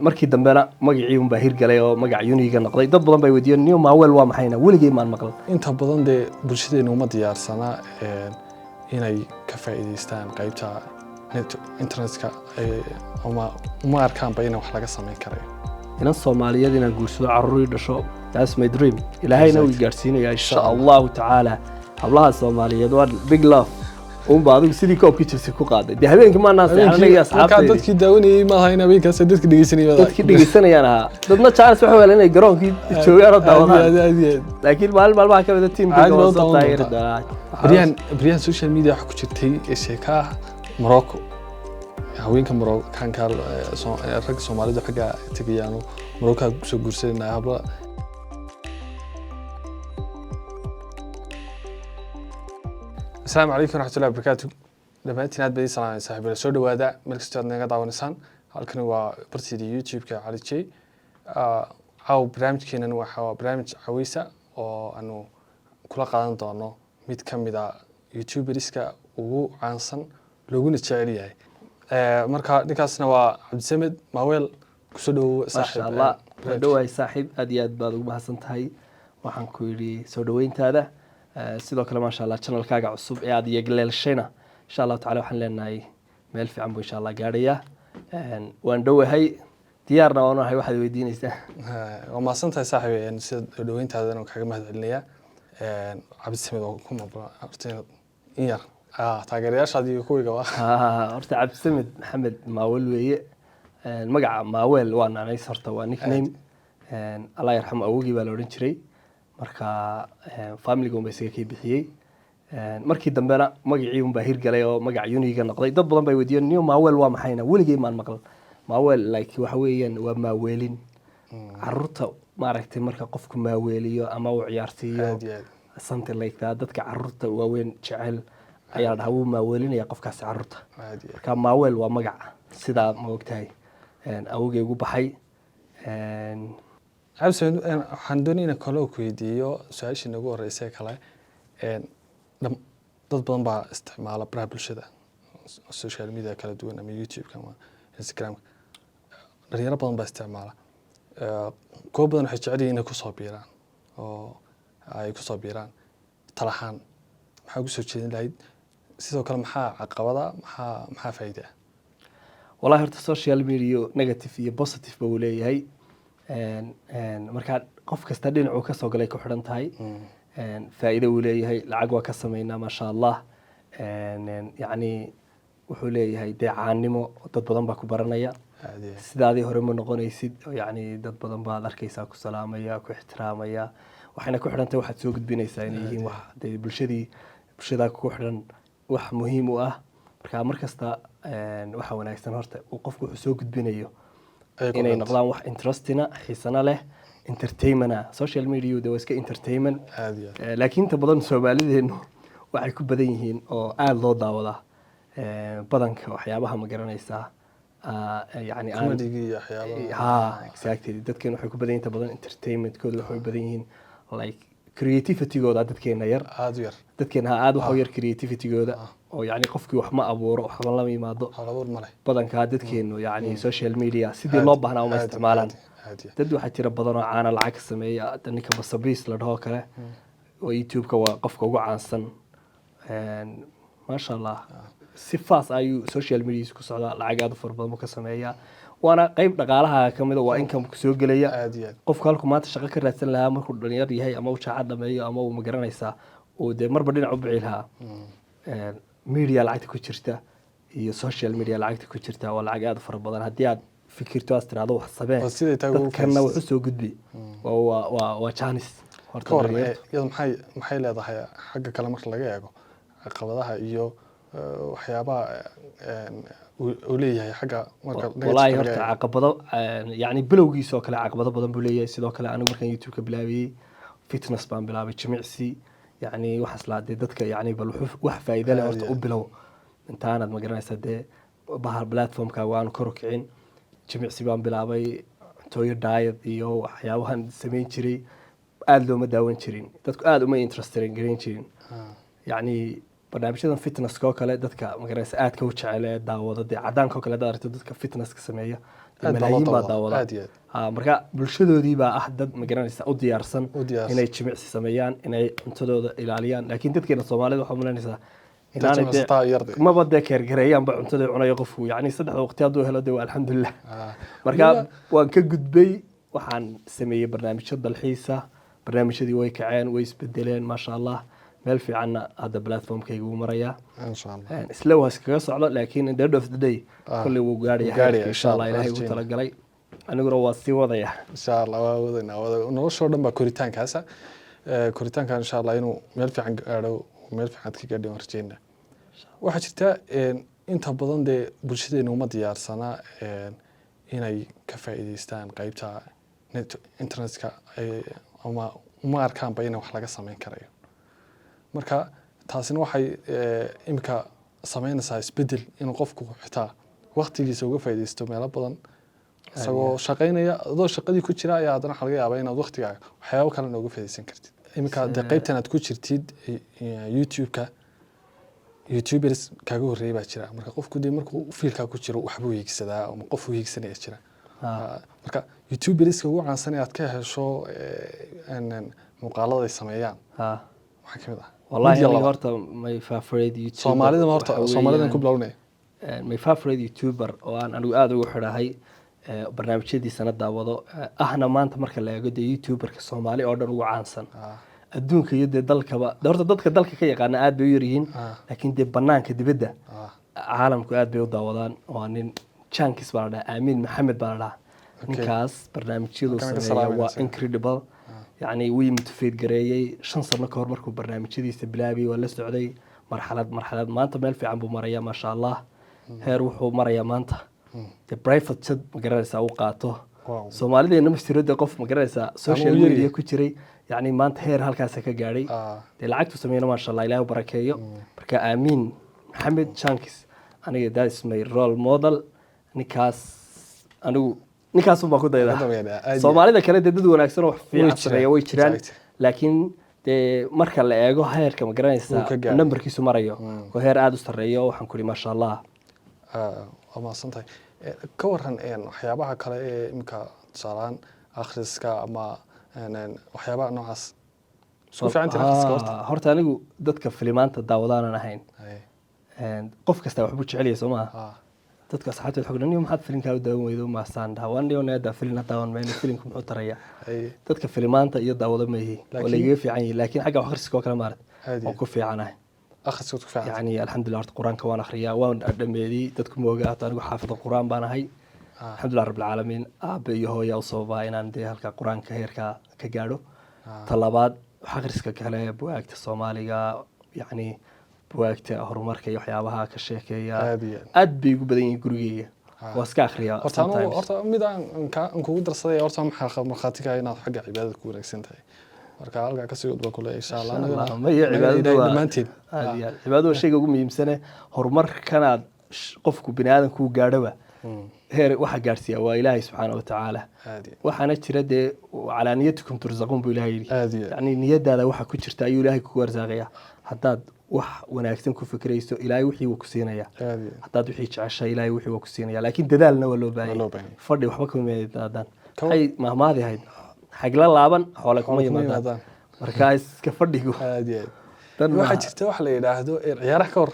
Markii dambena magacii unbaa hirgalay oo magac uniga noqday. Dad badan bay weydiiyeen, "Niyo, Maaweel waa maxayna?" Weligay maan maqlan. Inta badan dee bulshadeena uma diyaarsanaa inay ka faa'iidaystaan qaybta internetka, ama uma arkaanba in wax laga samayn karayo. Inan Soomaaliyeed inaan guursado, carruurii dhasho, that's my dream. Ilaahayna wuu gaarsiinaya, insha Allahu tacaala. Hablaha Soomaaliyeed waa big love unba. Adigu sidii koobkii Chelsea ku qaaday dee, habeenkii maanaan seexanay iyo markaa asxaabteydii. Dadkii daawanayey maaha in habeenkaas dadka dhegeysanayay. Dadkii dhegeysanayaan ahaa. Dadna chance waxay heleen inay garoonkii joogaan oo daawadaan. Aad aad iyo aad. Laakiin maalin maalmaha ka mid a tiimkayga Caadi waa baa u soo daawan taageeri doontaa. doonaa. Baryahan social media waxaa ku jirtay sheeka ah Morocco, haweenka Moroccanka, ragga Soomaalida xagga tegayaano Morocco kusoo guursanayna habla. Asalaamu calaykum waraxmatullahi wabarakaatu. Dhammaantiin aad baa idin salaamay, saaxiibayaal. Soo dhawaada meel kastoo aad naga daawanaysaan. Halkani waa bartida YouTube-ka Cali J. Caaw barnaamijkeenan waxa barnaamij caweysa oo aanu kula qaadan doono mid ka mid a YouTuberiska ugu caansan looguna jecel yahay. Marka ninkaasna waa Cabdisamed Maaweel. Kusoo dhawow, Maasha saaxiib. Allah. Waa Barnaamijka. Dhowahay, saaxiib. Aad iyo aad baad ugu mahadsan tahay, waxaan ku yidhi, soo dhaweyntaada. Sidoo kale, maasha Allah, channelkaaga cusub ee aad yegleelshayna, insha Allahu tacala, waxaan leenahay meel fiican buu insha Allah gaadhayaa. Waan dhowahay, diyaarna waan ahay waxaad weydiinaysaa. Waa mahadsan tahay, saaxiib. Sida soo dhaweyntaadana waan kaaga mahad celinayaa. Cabdisamed waa ku mabla horta inaad in yar taageerayaashaadi iyo kuwiga waa. Horta Cabdisamed Maxamed Maawel weeye. Magaca Maaweel waa naanays, horta waa nickname. Allah yarxamo, awogii baa la odhan jiray. Marka familiga unba isaga kay bixiyey. Markii dambena magacii unbaa hirgalay oo magac uniga noqday. Dad badan bay weydiiyeen, "Niyo, Maaweel waa maxayna?" Weligay maan maqlan. Maaweel like waxa weeyaan waa maaweelin caruurta, maaragtay, marka qofku maaweeliyo ama uu ciyaarsiiyo. Aad iyo aad. Something like that. Dadka caruurta waaweyn jecel ayaa la dhahaa wuu maaweelinaya qofkaasi caruurta. Aad iyo aad. Marka Maaweel waa magac sidaa, ma ogtahay, awogay ugu baxay. Cabdisamed, waxaan doonaya inaan kale ku weydiiyo su-aashii nagu horreysay kale. Dad badan baa isticmaala baraha bulshada, social media kala duwan, ama YouTube-ka ama Instagram. Dhalinyaro badan baa isticmaala. Kuwo badan waxay jecel yihiin inay kusoo biiraan oo ay kusoo biiraan. Talahaan maxaa kusoo jeedin lahayd? Sidoo kale maxaa caqabada, maxaa faa'iida ah? Wallahi, horta social media negative iyo positive ba uu leeyahay. Marka qof kasta dhinacuu kasoo galay ku xidhan tahay. Faa'iido uu leeyahay, lacag waa ka sameynaa, maasha Allah. Een, een, yacni wuxuu leeyahay dee caannimo, dad badan baa ku baranaya. Aad iyo aad. Sidaadii hore ma noqonaysid oo yacni dad badan baad arkaysaa ku salaamaya, ku ixtiraamaya. Waxayna ku xidhan tahay waxaad soo gudbinaysaa inay yihiin wax dee bulshadii, bulshada ku xidhan wax muhiim u ah. Marka mar kasta waxa wanaagsan horta uu qofku wuxuu soo gudbinayo Ayay ku inay xidhan tahay. noqdaan wax interestina, xiisana leh, entertainmenta. Social media de waa iska entertainment. Aad iyo aad. Laakiin inta badan Soomaalideenu waxay ku badan yihiin oo aada loo daawadaa badanka waxyaabaha, ma garanaysaa, yacni comedy-gii iyo waxyaabaha. Ha, exactly. Dadkeenu waxay ku badan yihiin inta badan entertainmentkooda. Waxay u badan yihiin like creativity-gooda dadkeena yar. Aada u yar. Dadkeena ha, aada waxa u yar creativity-gooda, oo yacni qofkii wax ma abuuro, waxba lama yimaado. Hal abuur ma leh. Badankaa dadkeenu yacni social media sidii loo baahnaa uma isticmaalaan. Aad iyo Dad waxaa jira badan oo caana lacag ka sameeya. Hadda ninka Basabiis la dhaho kale oo YouTube-ka waa qofka ugu caansan. Maasha Allah, si fast ayuu social media ku socdaa, lacag aad u fara badan buu ka sameeyaa, waana qeyb dhaqaalaha ka mid a, waa income soo gelaya. Aad iyo aad. Qofku halku maanta shaqo ka raadsan lahaa markuu dhalinyar yahay ama uu jaacad dhameeyo ama uu, magaranaysaa, uu dee marba dhinac u bici lahaa, media lacagta ku jirta iyo social media lacagta ku jirta waa lacag aad u fara badan. Haddii aad fikirto, aad tiraahdo wax sabee, Oo siday tahay ugu dadkanna wax faa'iidaysto. u soo gudbi, waa chance horta Ka waran dhalinyartu. Iyadu maxay leedahay xagga kale marka laga eego caqabadaha iyo waxyaabaha uu leeyahay xagga marka negative Walaahi, laga horta eego? caqabado, yacni bilowgiisa oo kale caqabado badan buu leeyahay. Sidoo kale anigu markaan YouTube-ka bilaabiyey, fitness baan bilaabay, jimicsi. Yacni waxaas laa dee dadka yacni bal wax faa'iido leh Aad horta iyo u bilow intaanaad, magaranaysaa, dee bahal platformka waanu kor u kicin. Jimicsi baan bilaabay, cuntooyo diet iyo waxyaabahan samayn jiray. Aada looma daawan jirin, dadku aada uma interested garan jirin. Yacni barnaamijyadan fitnesska oo kale, dadka, magaraysa, aadka u jecel ee daawada dee cadaanka oo kale, hadaad aragto dadka fitnesska sameeya, Dee Aad baa loo malaayiin baa daawadaa. daawada. Aad iyo aad. Marka bulshadoodii baa ah dad, magaranaysa, u diyaarsan U diyaarsan. inay jimicsi sameeyaan, inay cuntadooda ilaaliyaan. Laakiin dadkeena Soomaalida waxaa malanaysaa inaanay dee jimicsataa yar dee. maba dee keergareeyaanba cuntada cunayo qofku. Yacni 3da waqti hadduu helo, dee waa alxamdulilah. Marka waan ka gudbay, waxaan sameeyey barnaamijyo dalxiisa. Barnaamijyadii way kaceen, way isbedeleen, maasha Allah. Meel fiicanna hadda platformkayga wuu marayaa. Insha Allah. Isla waa iskaga socdo, laakiin in the end of the day kolley wuu gaaraya Wuu gaaraya, heerka, insha Allah, insha Allah, Ilaahay ugu rajayna. talagalay. Aniguna waa sii wadaya. Insha Allah, waa wadaynaa noloshoo dhan baa koritaankaasa. Koritaanka insha Allah inuu meel fiican gaadho, meel fiican aad ka gaadhi waan rajeynaa. Waxaa jirta inta badan dee bulshadeena uma diyaarsana inay ka faa'iidaystaan qeybta net internetka, ama uma arkaanba in wax laga sameyn karayo. Marka taasina waxay imika sameynaysaa isbedel inuu qofku xitaa waqtigiisa uga faa'iidaysto meelo badan isagoo shaqaynaya. Adoo shaqadii ku jira ayaa haddana waxaa laga yaabaa inaad waqtigaaga waxyaabo kalena uga faa'iidaysan kartid. Iminka dee qeybtan aad ku jirtid, YouTube-ka, YouTubers kaaga horreeyay baa jira. Marka qofku dee markuu field-kaa ku jiro waxbuu hiigsadaa ama qof uu hiigsanaya jira. Marka YouTuberska ugu caansan ee aad ka hesho muuqaalada ay sameeyaan waxaa kamid ah Wallahi mid iyo aniga laba. horta my favorite YouTuber Soomaalida horta, waxa Soomaalidan ku weeyaan, bilownaya. My favorite YouTuber oo aan anigu aada ugu xidhahay, barnaamijyadiisana daawado, ahna maanta marka la eego dee YouTuberka Soomaali oo dhan ugu caansan adduunka iyo dee dalkaba. De horta dadka dalka ka yaqaana aad bay u yaryihiin, laakiin dee banaanka dibadda caalamku aad bay u daawadaan. Waa nin Jankis baa la dhahaa, Aamin Maxamed baa la dhahaa. Ninkaas barnaamijyadu Halkaan ka sameeya salaamayna waa isaga. incredible. Yacni wii motivate gareeyey 5 sano ka hor markuu barnaamijyadiisa bilaabiyey. Waa la socday marxalad marxalad, maanta meel fiican buu marayaa, maasha Allah. Heer wuxuu marayaa maanta dee private jet, ma garanaysaa, uu qaato. Soomaalideena ma jiro dee qof, ma garanaysaa, social uu yaryahay. media ku jiray, yacni maanta heer halkaasa ka gaadhay. Dee lacagtu sameeyna, maasha Allah, Ilaahay u barakeeyo. Marka Aamiin Maxamed Jankis aniga that is my role model. Ninkaas anigu ninkaas baan ku daydaa. Ka dambeeya, aad iyo Soomaalida kale dee dad wanaagsan oo wax fiican Way jiraan, sameeya way jiraan, laakiin dee marka la eego heerka, ma garanaysaa, Wuu ka gaaray. nambarkiisu marayo oo heer aada u sarreeyo. Waxaan ku ihi maasha Allah. Waa mahadsan tahay. Ka waran waxyaabaha kale ee imika, tusaalehaan akhriska ama een, een, waxyaabaha noocaas, isku fiicantiin akhriska horta? Horta anigu dadka filimaanta daawadaanan ahayn. Qof kasta waxbuu jecel yahay, soo maaha? Dadka asxaabteed xog niyo, maxaad filimkaa u daawan weydo? Maasaan dhaha, waan dhiyo needa filin ha daawan mayno, filimku muxuu taraya? Dadka filimaanta iyo daawado ma yihi oo lagaga fiican yahi, laakiin xagga wax akhriska oo kale maarat Aad iyo waan ku fiicanahay. Akhriska ku fiican. Yacni alxamdulillah, horta Qur-aanka waan akhriyaa, waan dhameeyey. Dadku ma oga hata anigu xaafida Qur-aan baan ahay. Alxamdulillah rabbil caalamiin, aabe iyo hooya u sababaa inaan dee halka Qur-aanka heerka ka gaadho. Ta labaad, wax akhriska kale, buwaagta Soomaaliga, yacni buwaagta horumarka iyo waxyaabaha ka sheekeeya Aad iyo aad. aad bay ugu badan yihiin gurigeyga. Waa iska akhriyaa Horta anu sometimes. Horta mid aan kugu darsaday, horta maxaa markhaati ka inaad xagga cibaadada ku wanaagsan tahay. Marka halkaa kasii wad baan kule, insha Allah. Insha Allah. Anagana Maya, cibaadadu Ilaahay waa dhammaantiin. Aad iyo aad, cibaadadu waa shayga ugu muhiimsane horumarkanaad qofku bini aadamku gaadhoba heer waxa gaadhsiiya waa Ilaahay subxaana wa tacaala. Aad iyo Waxaana jira dee calaa niyatikum tursaquun buu Ilaahay yidhi. Aad iyo aad. Yacni niyadaada waxa ku jirta ayuu Ilaahay kugu arsaaqaya. Haddaad wax wanaagsan ku fikirayso, Ilaahay wixii wuu ku siinaya. Aad iyo Haddaad wixii jeceshay, Ilaahay wixii waa ku siinaya, laakiin dadaalna waa loo Waa baahan loo yahay. baahan yahay. Fadhi waxba kuma yimaadaan. Waxay mahmaadi ahayd, xagla laaban xoole kuma Xoolo kuma yimaadaan. yimaadaan. Marka iska fadhigu Aad iyo aad. dan Waxaa maaha. jirta waxa la yidhaahdo ciyaaraha, ka hor.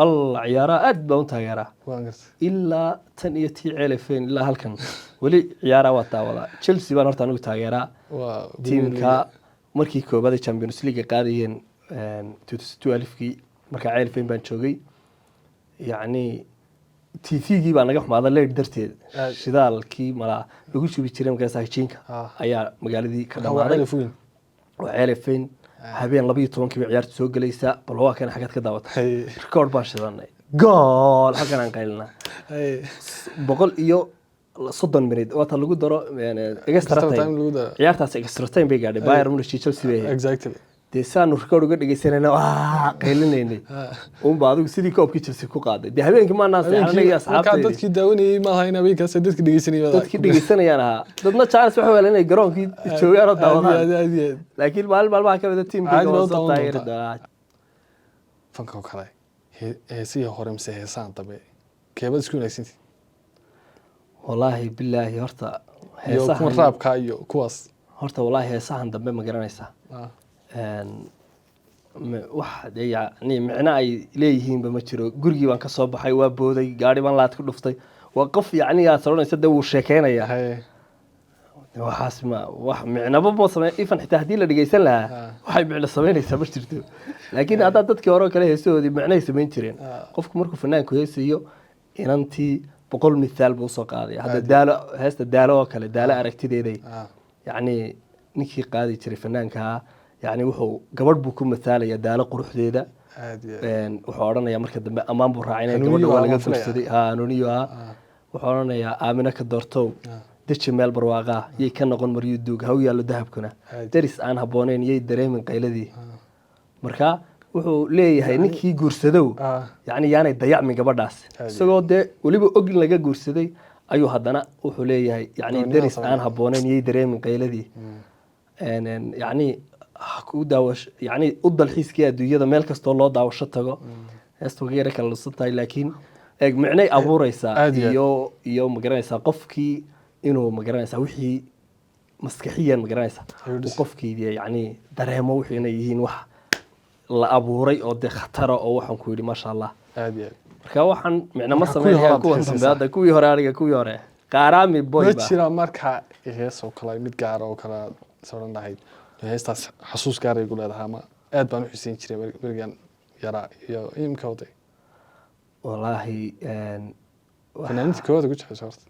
Allah, ciyaaraha aad baan u taageeraa. Waan gartay. Ilaa tan iyo tii Ceelafeen ilaa halkan weli ciyaaraha waa daawadaa. Chelsea baan horta anigu taageeraa. Waa Tiimka markii koobaad ay Champions League qaadayeen 2012kii, markaa Ceelafeen baan joogay. Yacni TV-gii baa naga xumaada leyd darteed. Shidaalkii malaa lagu shubi jiray markaas hajiinka ayaa magaaladii ka Marka waa dhamaaday. Ceelaf weyn. Waa Ceelafeen. Habeen 12-kii bay ciyaartu soo gelaysaa. Bal waa kan, xagad ka daawata? Record baan shidanay, gool halkan aan qaylinaa. 130 minute waata lagu daro extra Extra time. time lagu daro. Ciyaartaas extra time bay gaadhay. Bayern Munich iyo Chelsea bay ahayd. Dee saanu record uga dhegeysanayna, waa qaylinaynay unba. Adigu sidii koobkii Chelsea ku qaaday dee habeenkii maanaan seexan aniga iyo Markaa asxaabtaydi. dadkii daawanayey maaha in habeenkaas dadkii dhegeysanayay. Dadkii dhegeysanayaan ahaa. Dadna chance waxay heleen inay garoonkii joogaan oo Aad iyo daawadaan. aad, aad iyo aad. Laakiin maalin maalmaha ka mid a tiimkayga Caadi baa waan u soo daawan taageeri doontaa. doonaa. Fanka oo kale, heesihii hore mise heesahan dambe, keebad isku wanaagsantii? Wallaahi bilaahi, horta iyo kuwa heesahan raabka iyo kuwaas. Horta wallaahi heesahan dambe, ma garanaysaa, wax dee yacni micno ay leeyihiinba ma jiro. Gurigii baan ka soo baxay, waa booday, gaari baan laad ku dhuftay. Waa qof yacni aad soconaysa dee, wuu sheekeynayaa. Waxaas ma wax micnaba ma samey. Even xitaa haddii la dhegeysan lahaa, waxay micno samaynaysaa ma jirto. Laakiin haddaa dadkii hore oo kale heesahoodii micnoay samayn jireen. Qofku markuu fanaanku heesayo, inantii 100 mithaal buu usoo qaadaya. Hadda Daalo, heesta Daalo oo kale, Daalo aragtideeday, yacni ninkii qaadi jiray fanaankaa, yacni wuxuu gabadh buu ku mathaalaya, Daalo quruxdeeda. Aad iyo aad. Wuxuu odhanayaa marka dambe ammaan buu raacinaya. Hanuuniyo Gabadha waa laga waan filaya. guursaday. Ha, hanuuniyo ah. Wuxuu odhanayaa: "Aamino ka doortow, deji meel barwaaqaa, yay ka noqon maryu duug, ha u yaallo dahabkuna, deris aan habbooneyn, yay dareemin qayladii." Marka wuxuu leeyahay ninkii guursadow, yacni yaanay dayacmin gabadhaas. Isagoo dee weliba og in laga guursaday ayuu haddana wuxuu leeyahay yacni Doonida deris sameeya. aan habbooneyn, yay dareemin qayladii. Yacni ha ku daawasho, yacni u dalxiiskii adduunyada meel kastoo loo daawasho tago. Heestu ka yara kala lusan tahay, laakiin eeg micnay abuureysaa. Aad iyo aad. Iyo magaranaysaa qofkii inuu, magaranaysaa, wixii maskaxiyan, magaranaysaa, Ayuu uu dhis. qofkii dee yacni dareemo wixii inay yihiin wax la abuuray oo dee khatara oo waxaan ku yidhi maasha Allah. Aad iyo aad. Marka waxaan micno ma Marka kuwii hore sameynaya aad kuwan dambe. xiisaysaa. Hadda kuwii hore, aniga kuwii hore qaaraami boy Ma ba. jira marka hees oo kale, mid gaara oo kale aad is odhan lahayd heestaas xasuus gaaray igu leedahay ama aad baan u xuseyn jiray berigan yaraa iyo imika waday? Wallaahi Fanaaniinta kooda ku jecesha horta?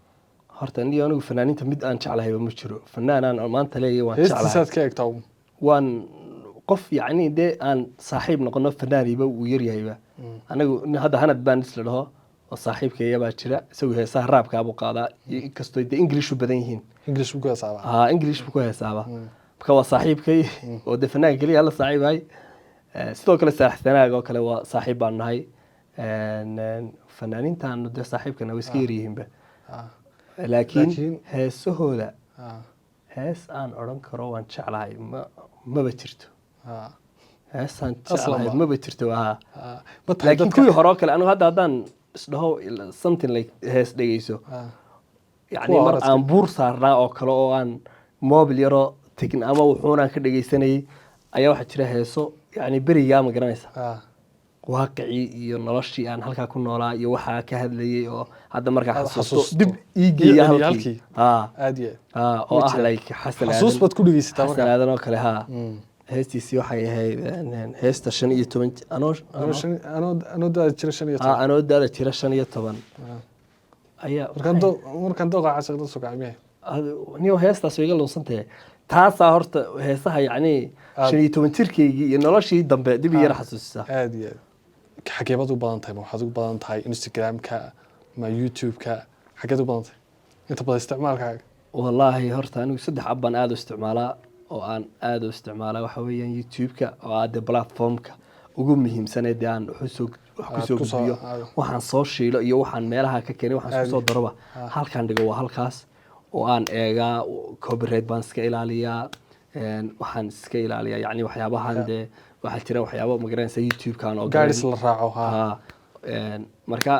Horta niyo anigu fanaaniinta mid aan jeclahayba ma jiro. Fanaanaan maanta leeyahay waan jeclahay. Heestiisaad ka eegtaa uun. Waan qof yacni dee aan saaxiib noqono fanaaniba wuu yaryahayba. Anigu nin hadda Hanad Bandis la dhaho oo saaxiibkaya baa jira. Isagu heesaha raabkaabuu qaadaa, inkastoo dee English u badan yihiin. English buu ku heesaabaa? Haa, English buu ku heesaabaa. Marka waa saaxiibkay oo dee fanaanka keliya la saaxiibahay. Sidoo kale Saalax Sanaag oo kale waa saaxiib baan nahay. Fanaaniintaanu dee saaxiibkana way iska yaryihiinba, laakiin heesahooda hees aan odhan karo waan jeclahay ma maba jirto. Heesaan Aslan jeclahay ba. maba jirto, haa. Ma tahay Laakiin dadka kuwii hore oo kale, anigu hadda haddaan isdhaho something like hees dhegeyso, yacni Kuwa mar hore aan buur saarnaa oo kale oo aan mobil yaroo tegin ama wuxuunaan ka dhegeysanayay ayaa waxaa jira heeso yacni berigaa, ma garanaysa, waaqicii iyo noloshii aan halkaa ku noolaa iyo waxaa ka hadlayay oo hadda markaa Aad xasuusto xasuusto. dib ii Ii geeya celiya halkii. halkii. Haa. Aad iyo aad. Haa, oo Ma ah jiraan. like Xasan Xasuus Aadan. baad ku dhegeysataa Xasan markaa. Aadan oo kale, haa. Heestiisii waxay ahayd heesta 15 anoo Anoo daada jira 15. Haa, anoo daada jira 15 ayaa Markaan dooqa caashiq la soo kacay miya? Niyo heestaas way iga lunsantahay. Taasaa horta heesaha yacni 15 jirkaygii iyo noloshii dambe dib i yara xasuusisaa. Aad iyo aad. Xagee baad u badan tahay? Ma waxaad ugu badan tahay Instagram-ka ma YouTube-ka? Xageed u badan tahay inta badan isticmaalkaaga? Wallaahi horta anigu saddex app baan aada u isticmaalaa oo aan aada u isticmaalaa. Waxa weeyaan YouTube-ka oo ah dee platformka ugu muhiimsanee dee aan wax Aad kusoo gudbiyo, waxaan soo shiilo iyo waxaan meelaha ka keenay, waxaan isku soo daroba halkaan dhigo waa halkaas oo aan eegaa. Copyright baan iska ilaaliyaa. Waxaan iska ilaaliyaa yacni waxyaabahan dee waxaa jira waxyaabo, magaranaysa, YouTube-kan oo Gaadhis la raaco, ha. Haa. Marka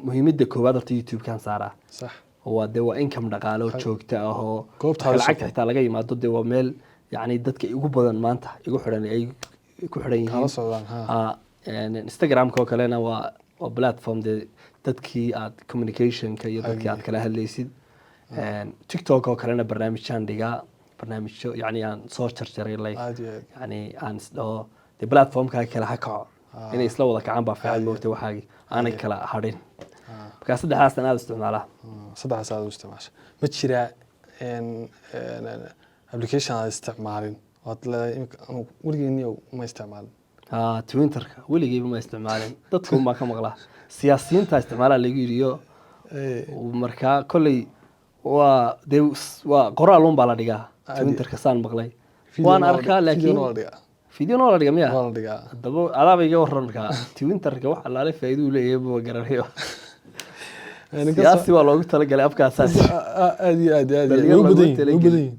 muhiimadda koowaad horta YouTube-kan saaraa. Oo waa dee waa income dhaqaale oo joogto ah oo Goobta marka hada lacagta xitaa laga yimaado, dee waa meel yacni dadka ugu badan maanta igu xidhan ay ku xidhan Kala yihiin. socdaan, ha. Haa, Instagramka oo kalena waa platform dee dadkii aad communicationka iyo dadkii aad kala hadlaysid. TikTok oo kalena barnaamijyaan dhigaa, barnaamijyo yacni aan soo jarjaray like Aad iyo aad. yacni aan isdhaho dee platformka kale ha kaco, inay isla wada kacaan baa fiican, moogta, waxaagii aanay kala hadhin. Marka saddexdaasaan aada isticmaalaa. Saddexdaas aad u isticmaasha. Ma jiraa application aad isticmaalin waad leedahay imika anu weligay niyow ma isticmaalin? Haa, Twitterka weligeyba ma isticmaalin. Dadka un baan ka maqlaa, siyaasiyiinta isticmaalaa lagu yidhiyo. Markaa kolley waa dee waa qoraal un baa la dhigaa Twitterka saan maqlay. Waan arkaa laakiin Video waa la dhigaa. Video waa la dhigaa miya? Waa la dhigaa. Haddaba adaaba iga waran. Markaa Twitterka wax allaale faa'iido uu leeyahay ma garanayo. Siyaasi waa loogu talagalay afkaasaas. Aad iyo aad, aad iyo aad. Dhalinyaro Way loogu badan yihiin, way talagelay. badan yihiin.